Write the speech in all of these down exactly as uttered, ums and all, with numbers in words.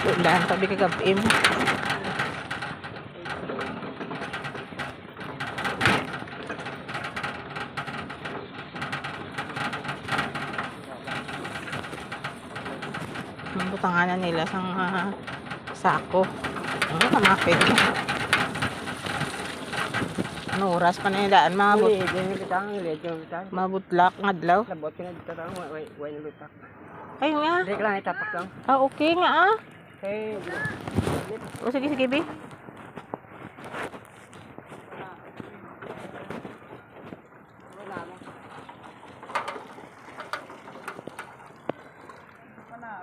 Ulan, sabi ka gab-, im. Ang butanganan nila sang, ah, sako. Ano ka, mga pwede? Ano oras pa na yung daan? Mga but-, Uli, di na kita ang uli, di na kita. Mga butlak nga adlaw. Labot ka na dito, tao. Way, way, way na lutak. Ay, nga. Di ka lang itapak lang. Ah, okay nga, ah. Eh, O, sige, sige, bi.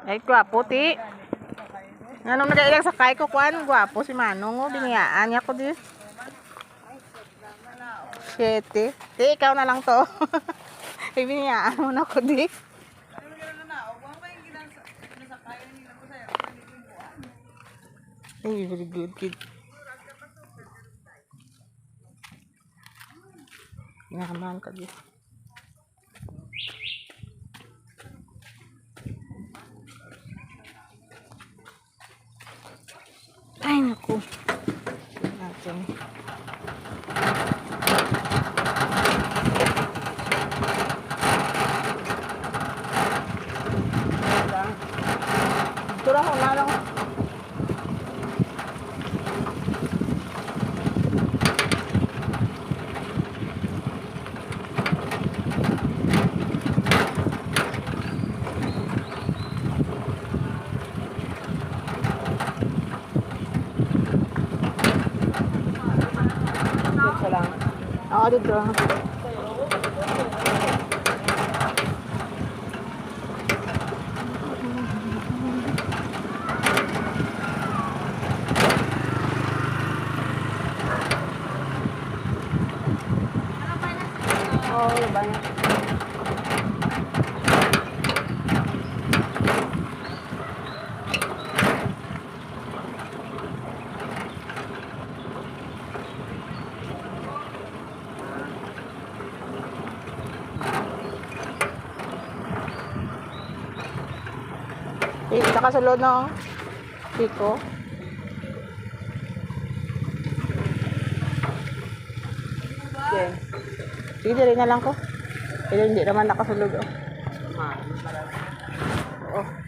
Ay, gwapo, ti. Nganong nagailang sakay ko, kwan? Gwapo si Manong, oh. Biniyaan niya ko, di. Siyete. Ti, ikaw na lang to. Ibiniyaan mo na ko, di. Ay, very good, kid. Naman ka, di. Ay, naku. Natin. Ito lang, kung nanong Ito lang. Oo, dito. Oo, diba? Eh, nakasulod na, oh. Piko. Okay. Sige, diri na lang ko. Pero hindi naman nakasulod, oh. Oh.